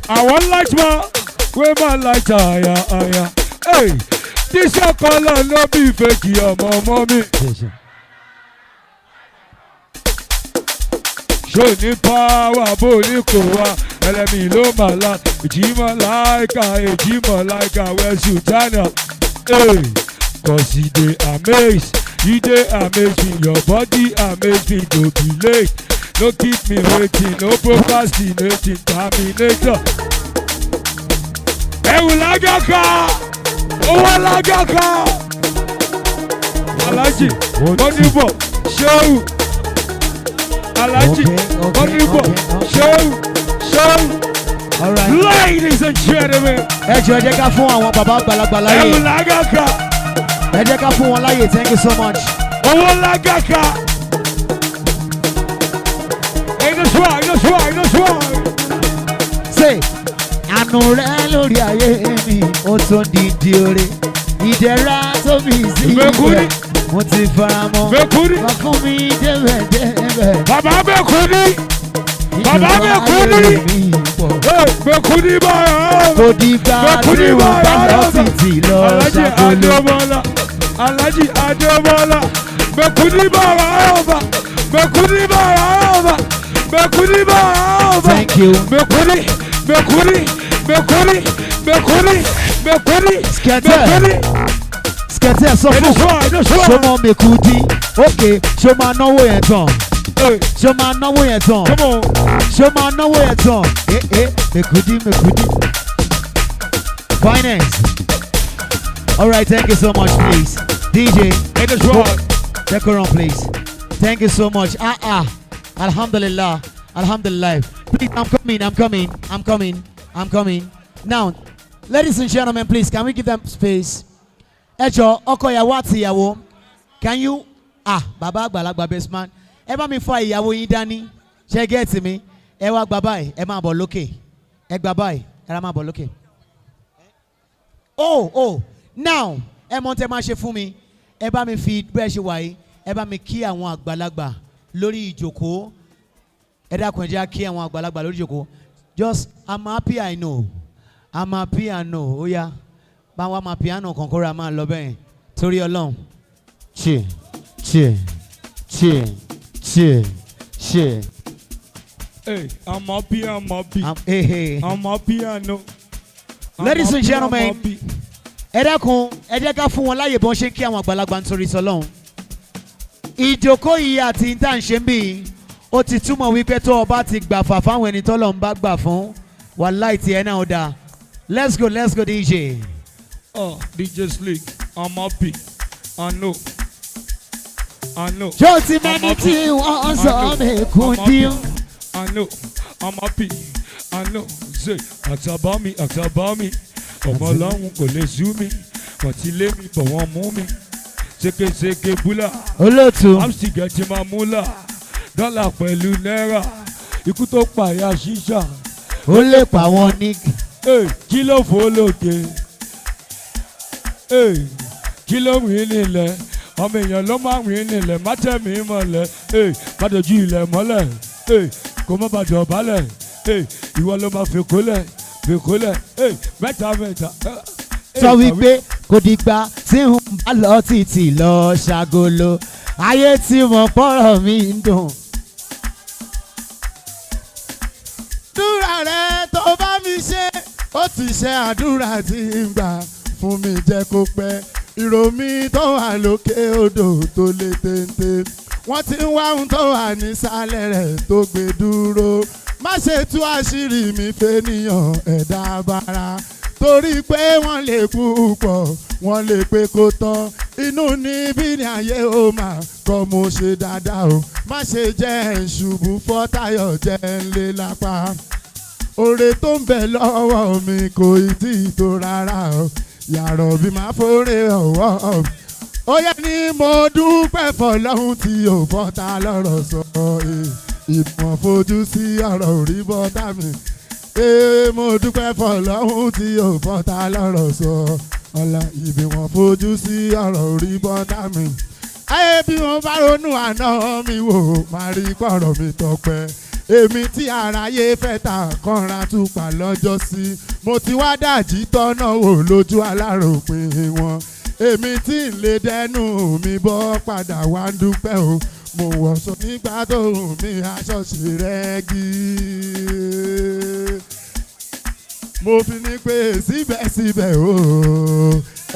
I want light more, where my light aya aya. Hey, this your color no be fake, your mommy. Show ni power, bo ni kowa. Ẹlẹ́mi ló mà la, èjìmọ̀ láìka, èjìmọ̀ láìka, where Sultana. Hey, cause you dey amaze, you dey amaze me, your body amaze me, go be late. No keep me waiting, no procrastinating, terminator. Ẹ̀wù lágàkà, owó lágàkà. Alhaji, Bọ́dúbọ̀, Ṣéwù. Alhaji, Bọ́dúbọ̀, Ṣéwù, Ṣéwù. Ladies and gentlemen. Ẹ jọ̀ọ́, ẹ jẹ́ ká fún àwọn bàbá àgbàlagbà láyè. Ẹ̀wù lágàkà. Ẹ jẹ́ ká fún wọn láyè. Thank you so much. Owó lágàkà. Hey, that's right, that's right, that's right. Ṣe àánú rẹ lórí ayé mi ó tún di di oore, ìdẹ̀ra tó mi sí Mekuri. ibẹ̀ mo ti fara mọ́. Mekuri. Wà fún mi débẹ̀ débẹ̀. Bàbá Mekuri. Bàbá Mekuri. Hey, Mekuri báyọ̀. Kò dìgbà Mekuri tí mo bá lọ báyọ̀. títì lọ Alhaji ṣàkóló. Adébọ́lá. Alhaji Adébọ́lá. Mekuri báyọ̀. Mekuri báyọ̀. Mekuri báyọ̀. Thank you. Mekuri, Mekuri, Mekuri, Mekuri, Mekuri, Skẹ̀tẹ̀. Mekuri. Skẹ̀tẹ̀, sọ fún ṣọmọ Mekudi. Ok, ṣó máa náwó yẹn tán? Ṣó máa náwó yẹn tán? Ṣó máa náwó yẹn tán? Eh eh, Mekudi, Mekudi. Finance. All right, thank you so much, please. DJ. Decorum, please. Thank you so much. Ah ah. Alhamdulillah. Alhamdulillah. Please, I'm coming, I'm coming, I'm coming, I'm coming. Now, ladies and gentlemen, please, can we give them space? Ẹ jọ̀ọ́, ọkọ ìyàwó àti ìyàwó, can you, ah, bàbá àgbàlagbà, best man, ẹ bá mi fa ìyàwó yín dání, ṣe get mi, ẹ wá gba báyìí, ẹ máa bọ̀ lókè, ẹ gba báyìí, ẹ rà máa bọ̀ lókè. Oh, now, ẹ mọ̀ tẹ́ máa ṣe fún mi, ẹ bá mi fi bẹ́ẹ̀ ṣe wà yìí, ẹ bá mi kí àwọn àgbàlagbà lórí ìjòkó. Ẹ dákun, ẹ jẹ́ á kí àwọn àgbàlagbà lórí ìjòkó. Just, "I'm happy I know, I'm happy I know." Ó yá, báwa máa piano kọ̀ǹkóra máa lọ bẹ́ẹ̀ torí Ọlọ́run. Ṣe ṣe ṣe ṣe ṣe. Hey, I'm happy, I'm happy. Hey, hey. I'm happy, I know. I'm Ladies and happy, I'm gentlemen, happy. Ẹ dákun, ẹ jẹ́ ká fún wọn láyè bọ́n ṣe ń kí àwọn àgbàlagbà nítorí sọlọ́run. Ìjókòó yìí àti ìta ń ṣe ń bì í, ó ti túmọ̀ wípé tó o bá ti gbà fà fáwọn ẹni tọ́lọ̀ ń bá gbà fún, wàláì tiẹ̀ náà ó dáa. Let's go, let's go, DJ. Oh, DJ Slick, I'm happy. I know. I know. Ṣé o ti I'm mẹ́ni happy. tí wọ́n sọ I know. Mekudi? I'm happy. I know. I'm happy. I know. Ṣé àtàbá mi, àtàbá mi, ọmọ ọlọ́run kò lè sú mi, wọ́n ti lé mi bọ̀ wọ́n mú mi. Ṣékeṣéke búlà. Olóòtú. I'm still getting my moolah. Dọ́là pẹ̀lú náírà. Ikú tó pààyà ṣíṣà. Ó lè pa wọn ní. Hey, kí ló fò lókè? Hey, kí ló rìn nílẹ̀? Ọmọ èèyàn ló máa rìn nílẹ̀, má tẹ̀ mí mọ́lẹ̀. Hey, má dojú ilẹ̀ mọ́lẹ̀. Hey, kó má bàjọ́ balẹ̀. Hey, ìwọ ló máa fèkólẹ̀, fèkólẹ̀. Hey, mẹ́ta mẹ́ta. Hey, Sọ wípé kò dìgbà tí n bá lọ títì lọ ṣàgolo, ayé tí mo pọ̀rọ̀ mi ń dùn. Àdúrà rẹ tó bá mi ṣe, ó ti ṣe. Àdúrà tí ń gbà fún mi jẹ́ kó pẹ́. Ìró mi tó wà lókè odò tó lé téńté, wọ́n ti ń wá ohun tó wà nísàlẹ̀ rẹ̀ tó gbé dúró. Má ṣe tú àṣírí mi fẹ́nìyàn ẹ̀dá bára, torí pé wọ́n lè púpọ̀, wọ́n lè pé kó tán. Inú níbí ni ayé ó máa kọ́ mo ṣe dáadáa o. Má ṣe jẹ́ ṣubú fọ́tayọ̀, jẹ́ ń lé lápá. Oore tó ń bẹ lọ́wọ́ mi kò ì tí ì tó rárá o. Yàrá bí máa fóore ọwọ́ ó yẹ ni mo dúpẹ́ fọlọ́hún tí ò fọ́ta lọ́rọ̀ sọ. Ìmọ̀ fojú sí ọ̀rọ̀ orí bọ́tà mi. Ee, mo dúpẹ́ fọlọ́hún tí ò fọ́ta lọ́rọ̀ sọ. Ọ̀la ìbí wọn fojú sí ọ̀rọ̀ orí bọ́tà mi. Ayé bí wọn bá ronú àná mi wò, máa rí pọ̀rọ̀ mi tọpẹ́. Èmi tí aráyé fẹ́ ta kọ́ra túpa lọ́jọ́ sí, mo ti wá dàjí tọ́nà wò lójú aláròpin wọn. Èmi tí ń lè dẹnu mi bọ́ padà wá ń dúpẹ́ o. Mo wọ̀ṣọ nígbà tó wù mí, aṣọ ṣe rẹ́gí. Mo fi ní pé síbẹ̀síbẹ̀ o,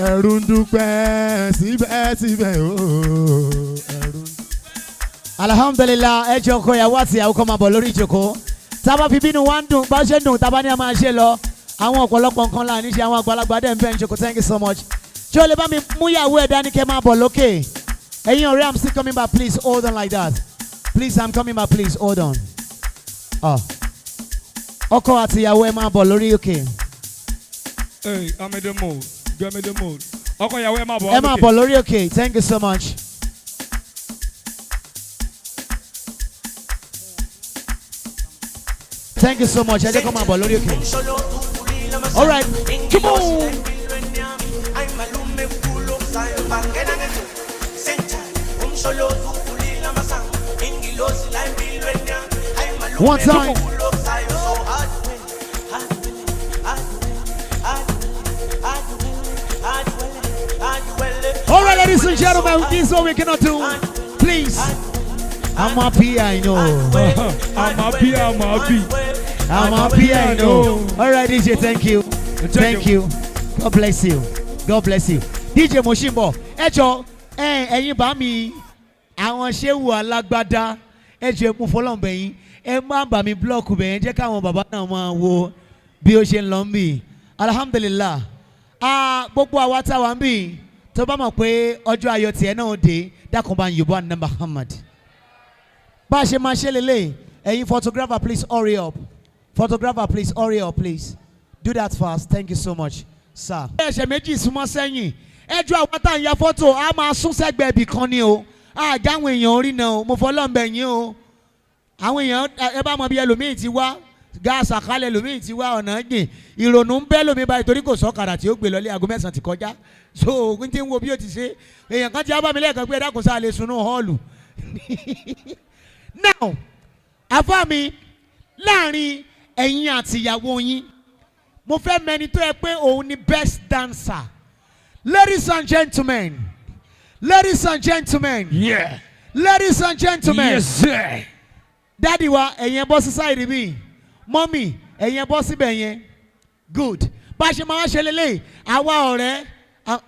ẹ̀rù ń dúpẹ́ síbẹ̀síbẹ̀ o, ẹ̀rù ń. Alhamdulillah, ẹ jọ̀ọ́ ọkọ ìyàwó àti ìyàwó kó máa bọ̀ lórí ìjókòó. Tá a bá fi bínú wa ń dùn, bá ṣe ń dùn, tá a bá ní a máa ṣe lọ. Àwọn ọ̀pọ̀lọpọ̀ nǹkan là ní ṣe àwọn àgbàlagbà dẹ̀ ń bẹ̀ ń jókòó. Thank you so much. Ṣé o lè bá mi mú ìyàwó ẹ̀ dání kẹ́ máa bọ̀ lókè? Ẹ̀yin ọ̀rẹ́, I'm still coming back, please hold on like that. Please, I'm coming back, please hold on. Ah. Ọkọ àti ìyàwó ẹ máa bọ̀ lórí òkè. Hey, I'm in the mood. Get me the mood. Ọkọ ìyàwó ẹ máa bọ̀. Ẹ máa bọ̀ lórí òkè. Thank you so much. Thank you so much. Ẹ jẹ́ kó máa bọ̀ lórí òkè. All right. Come on. One time. All right, ladies and gentlemen, this is what we cannot do. Please. I'm happy, I know. I'm happy, I'm happy. I'm happy, I know. All right, DJ, thank you. Thank you. God bless you. God bless you. DJ Moshimbo, ẹ jọ̀ọ́, ẹ̀yin bá mi, àwọn ṣéwù alágbádá, ẹ jọ̀ọ́ ẹ mú fọlọ́ǹbẹ̀ yín, ẹ má bà mí búlọ́ọ̀kù bẹ̀ yẹn, jẹ́ káwọn bàbá náà máa wo bí ó ṣe ń lọ ń bì. Alhamdulillah. Ah, gbogbo àwa táwa ń bì, tó bá mọ̀ pé ọjọ́ ayọ̀ tiẹ̀ náà dé, dákun bá ń yòbó àná Muhammad. Bá a ṣe máa ṣe lélẹ̀, ẹ̀yin photographer please hurry up. Photographer please hurry up please. Do that fast. Thank you so much, sir. Ẹsẹ̀ méjì súnmọ́ sẹ́yìn. Ẹjọ́ àwọn tá à ń ya fọ́tò á máa sún sẹ́gbẹ̀ẹ́ ibì kan ni o. Àjà àwọn èèyàn orí náà o. Mo fọlọ́ǹbẹ̀ yín o. Àwọn èèyàn ẹ bá mọ bí ẹlòmíì ti wá. Gáàsì àkálẹ̀ ẹlòmíì ti wá ọ̀nà jìn. Ìrònú ń bẹ́ lómi báyìí torí kò sọ́kadà tí ó gbé lọlé aago 9 ti kọjá. So n ti ń wo bí ó ti ṣe. Èèyàn kan ti á bá mi lẹ́ẹ̀kan pé ẹ dákun sáà lè sunú họ́ọ̀lù. Now, àfáà mi, láàrin ẹ̀yin àti ìyàwó yín, mo fẹ́ mẹni tó yẹ pé òun ni best dancer. Ladies and gentlemen, ladies and gentlemen, yeah, ladies and gentlemen, yes sir. Daddy wa, ẹ̀yin ẹ bọ́ sí side mi, mọ́mì, ẹ̀yin ẹ bọ́ síbẹ̀ yẹn, good. Bá a ṣe máa wá ṣe lélẹ̀, àwa ọ̀rẹ́,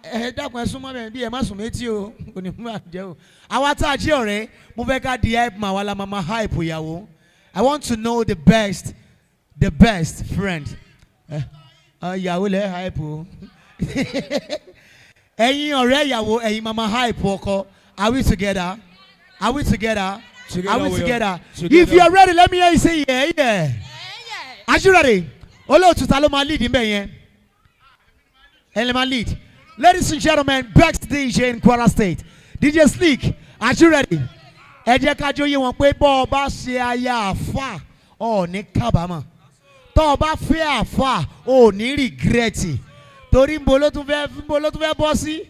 ẹ dákun ẹ súnmọ́ bẹ́ẹ̀ bí ẹ má sùn méjì o, kò ní mú àjẹ́ o. Àwa tá a jẹ́ ọ̀rẹ́, mo fẹ́ ká di hype man, àwa la máa hype ìyàwó. I want to know the best friend. Ìyàwó lẹ́ hype o. Ẹ̀yin ọ̀rẹ́ ìyàwó, ẹ̀yin máa hype ọkọ. Are we together? Are we together? Are we together? If you are ready, let me hear you say yeah, yeah. Are you ready? Olóòtú ta ló máa lead níbẹ̀ yẹn? Ẹ lè máa lead. Ladies and gentlemen, best DJ in Kwara State, DJ Slick, are you ready? Ẹ jẹ́ ká jó yé wọn pé bọ́ ọ bá ṣe aya àfà, ọ̀ ní kábàámọ̀. Tọ́ ọ bá fẹ́ àfà, ò ní rìgírẹ́tì. Torí nbo ló tún fẹ́ bọ́ sí?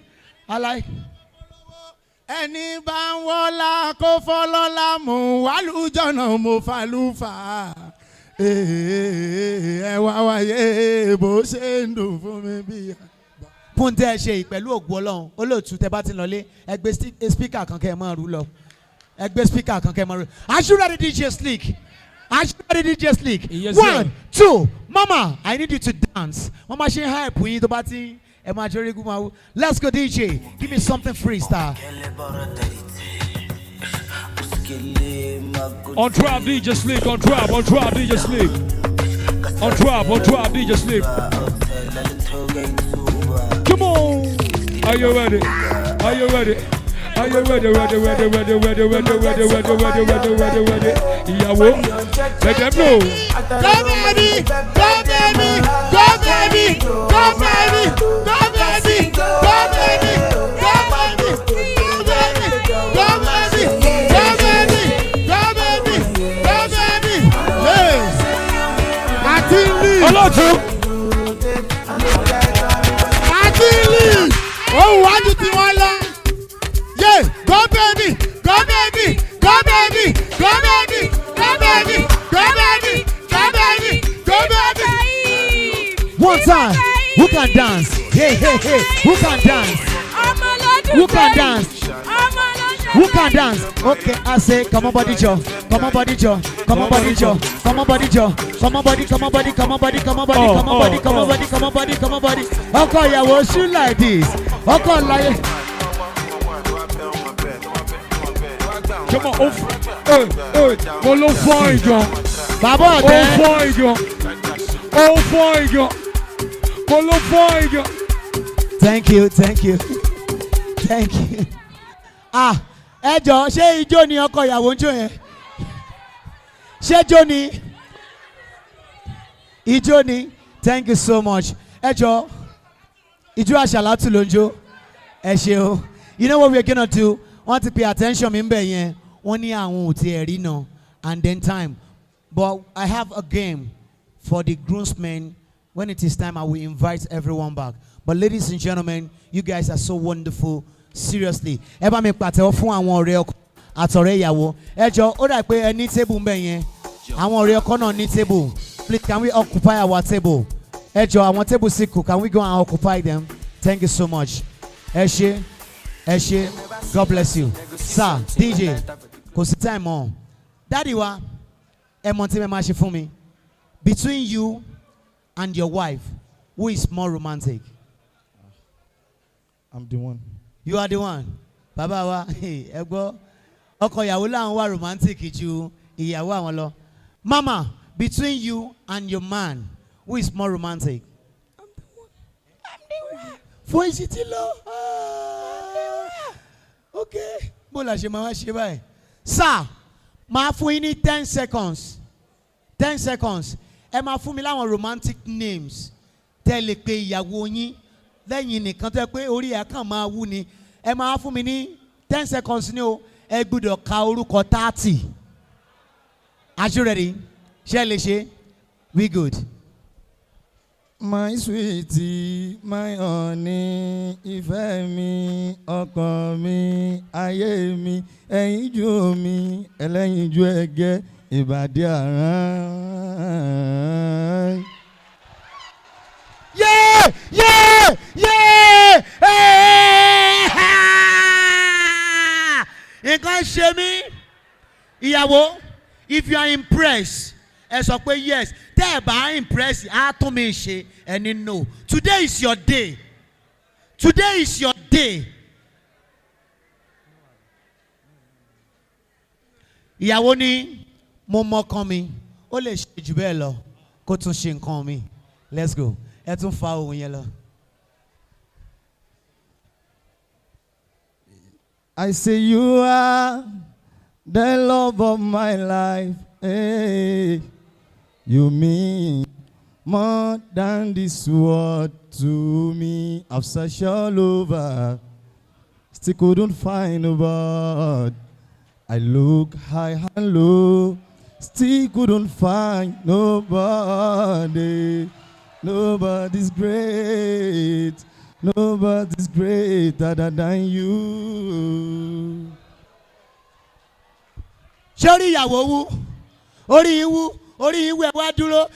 Aláì. Ẹni bá ń wọ́lá kó fọlọ́lá mú wàlújọ́nà mo falúfà. Ẹ wá wáyé bó ṣe ń dùn fún mi bí. Fún tẹ́ ẹ ṣe pẹ̀lú ògùn Ọlọ́run, olóòtú tẹ́ bá ti lọlé, ẹ gbé spíkà kan kẹ́ ẹ máa rú lọ. Ẹ gbé spíkà kan kẹ́ ẹ máa rú. Are you ready, DJ Slick? Are you ready, DJ Slick? Yes, 1, sir. 2, Mama, I need you to dance. Mama ṣe ń hype yín tó bá ti ẹ máa jẹ́ orígun máa wú. Let's go, DJ. Give me something freestyle. On drop, DJ Slick. On drop, DJ Slick. On drop, DJ Slick. Come on. Are you ready? Are you ready? Are you ready, ready, ready, ready, ready, ready, ready, ready, ready, ready, ready, ready? Ìyàwó, let them know. Go baby, go baby, go baby, go baby, go baby, go baby, go baby, go baby, go baby, go baby, go baby, go baby. Yes. Àti Lee. Ọlọ́tún. Àti Lee. Òun wájú tí wọ́n lọ. Yeah, go baby, go baby, go baby, go baby, go baby, go baby, go baby, go baby. One time, who can dance? Hey, hey, hey, who can dance? Who can dance? Who can dance? Okay, I say, come on, body jaw, come on, body jaw, come on, body jaw, come on, body jaw, come on, body, come on, body, come on, body, come on, body, come on, body, come on, body, come on, body, come on, body. Ọkọ ìyàwó shoot like this. Ọkọ láyé. Come on. Ó ẹ ẹ mo ló fine gan. Bàbá Ó ọ̀tẹ́. fine gan. Ó fine gan. Mo ló fine gan. Thank you, thank you, thank you. Ah, ẹ jọ, ṣé ijó ni ọkọ ìyàwó ń jó yẹn? Ṣé ijó ni? Ijó ni. Thank you so much. Ẹ jọ, ijó àṣàlátù ló ń jó. Ẹ ṣe o. You know what we are gonna do? Wọ́n ti pay attention mi ń bẹ̀ yẹn. Wọ́n ní àwọn ò tiẹ̀ rí náà and then time. But I have a game for the groomsmen. When it is time, I will invite everyone back. But ladies and gentlemen, you guys are so wonderful. Seriously. Ẹ bá mi pàtẹ́wọ́ fún àwọn ọ̀rẹ́ ọkọ àtọ̀rẹ́ ìyàwó. Ẹ jọ, ó dà pé ẹ ní table ń bẹ̀ yẹn. Àwọn ọ̀rẹ́ ọkọ náà ní table. Please, can we occupy our table? Ẹ jọ, àwọn table sì kù. Can we go and occupy them? Thank you so much. Ẹ ṣé, ẹ ṣé. God bless you. Sir, DJ, kò sí time mọ́. Daddy wa, ẹ mọ̀ tí ẹ máa ṣe fún mi. Between you and your wife, who is more romantic? I'm the one. You are the one. Bàbá wa, ẹ gbọ́, ọkọ ìyàwó làwọn wà romantic ju ìyàwó àwọn lọ. Mama, between you and your man, who is more romantic? Voice ti lọ. Ah, ok, bó la ṣe máa wá ṣe báyìí? Sir, máa fún yín ní 10 seconds. 10 seconds. Ẹ máa fún mi láwọn romantic names tẹ́ lè pe ìyàwó yín lẹ́yìn nìkan tó yẹ pé orí ẹ̀ kàn máa wú ni. Ẹ máa fún mi ní 10 seconds ní o. Ẹ gbọ́dọ̀ ka orúkọ 30. Are you ready? Ṣé ẹ lè ṣe? We good. My sweetie, my honey, ìfẹ́ mi, ọkàn mi, ayé mi, ẹ̀yinjú mi, ẹlẹ́yinjú ẹgẹ́, ìbàdí àrán. Yeah! Hey! Nǹkan ṣe mí. Ìyàwó, if you are impressed, ẹ sọ pé yes. Tẹ́ ẹ bá impress, á tún mi ṣe ẹni no. Today is your day. Today is your day. Ìyàwó ní mo mọkàn mi, ó lè ṣe jù bẹ́ẹ̀ lọ kó tún ṣe nǹkan mi. Let's go. Ẹ tún fa ohun yẹn lọ. I say you are the love of my life. Hey, you mean more than this world to me. I've searched all over, still couldn't find a word. I look high and low, still couldn't find nobody. Nobody's great. Nobody's great other than you. Ṣé orí ìyàwó wú? Orí yín wú, orí yín wú, ẹ wá dúró.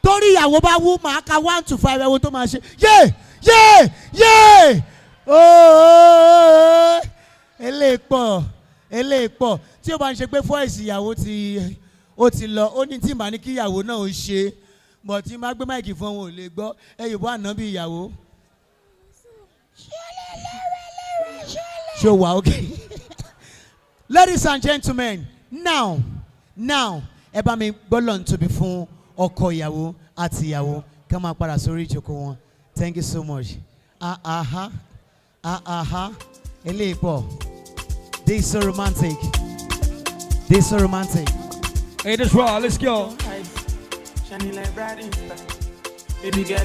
Torí ìyàwó bá wú, màá ka 1 to 5 ẹwo tó máa ṣe. Yé! Yé! Yé! Ooo! Eléyìí pọ̀, eléyìí pọ̀. Tí ó bá ń ṣe pé fọ́ìsì ìyàwó ti ó ti lọ, ó ní tí màá ní kí ìyàwó náà ó ṣe. Bọ̀ tí n bá gbé máìkì fún wọn ò lè gbọ́. Ẹ yòbó àná bí ìyàwó. Ṣé o wà okay? Ladies and gentlemen, now, ẹ bá mi gbọ́lọ̀ tóbi fún ọkọ ìyàwó àti ìyàwó ká máa padà sórí ìjókòó wọn. Thank you so much. Ah aha, ah aha, eléyìí pọ̀. This is so romantic. This is so romantic. Hey, this raw. Let's go. Shining like bright star. Baby girl,